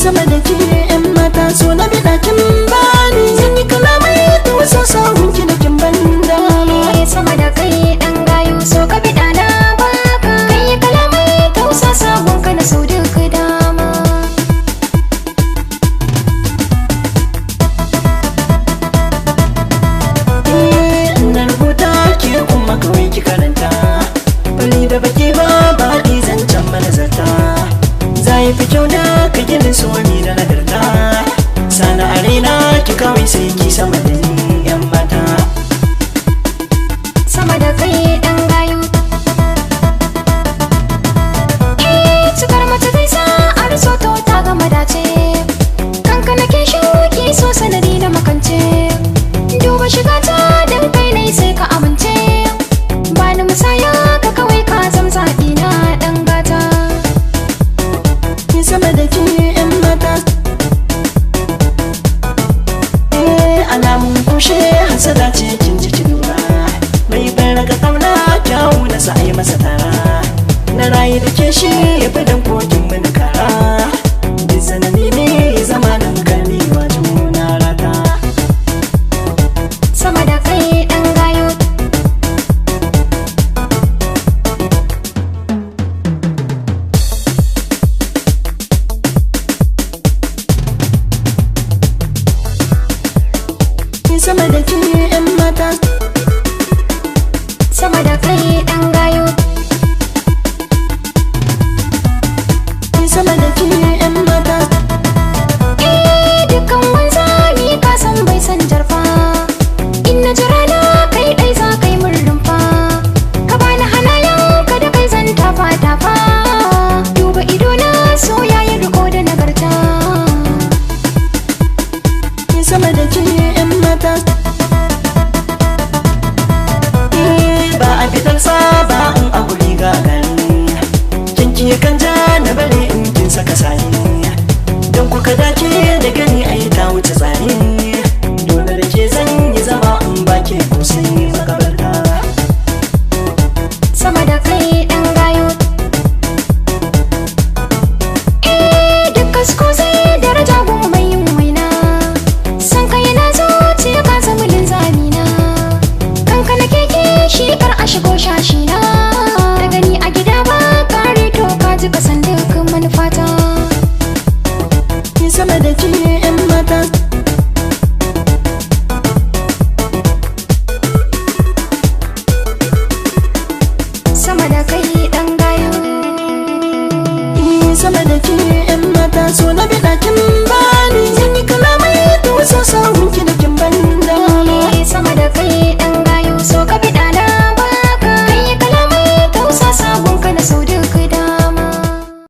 Sama da ke yan mata, so na bi ɗakin bani. Zan yi kalamai ta wasa sahun ki da kin ban dama. Sama da kai ɗan gayu, so ka bi ɗana baka. Kai kalamai tausa sabon ka na sau duk dama. Na rubuta ke kuma kawai ki karanta. Fari da baki ba baɗi zancen manazarta. Zai fi kyau da ka ginin somi da nagarta. Sana a raina ki kawai sai ki sama da ni yan mata. Sama da kai ɗan gayu. Eh, cikar mace zai sa a risoto ta gama dace. Kanka nake shuki so sanadi na makance. Duba shiga ta dan kai ne sai ka amince. Ba ni musaya ka kawai ka zam zaɓi na ɗan gata. Ki sama da ke yan mata. Eh, alamun kushe hasada ce kin ji ki lura. Mai baraka kauna kyawu na sa ai masa tara. Na rayu da ke shi ya fi dan kokin mini kara. Bizanani ne zama nan kalmi wa juna rata. Sama da kai ɗan gayu. Sama da ke yan mata. Sama da kai ɗan gayu. Sama da ke yan mata. Eh, dukkan wanzami ka san bai san jarfa. In na jira na kai ɗai za kai mun rumfa. Ka bani hanayen ka da kai zan tafa tafa. Duba ido na so yayi riko da nagarta. Sama da ke yan mata. Ba a fitar saba in a guri gagari. Kinki kan ja na bare in kin saka sani. Don kuka dace da gani ai ta wuce tsari. Dole da ke zan yi zama in ba ke ko sai makabarta. Sama da kai ɗan gayu. Eh, duk kasko zai daraja gun mai yin waina. San kai na zuciya ka zama linzamina. Kanka na keke shi kar a shigo shashina. Da gani a gida ba kare to ka ji ka san duk manufata. Sama da ke yan mata. Sama da kai ɗan gayu. Sama da ke yan mata, so na bi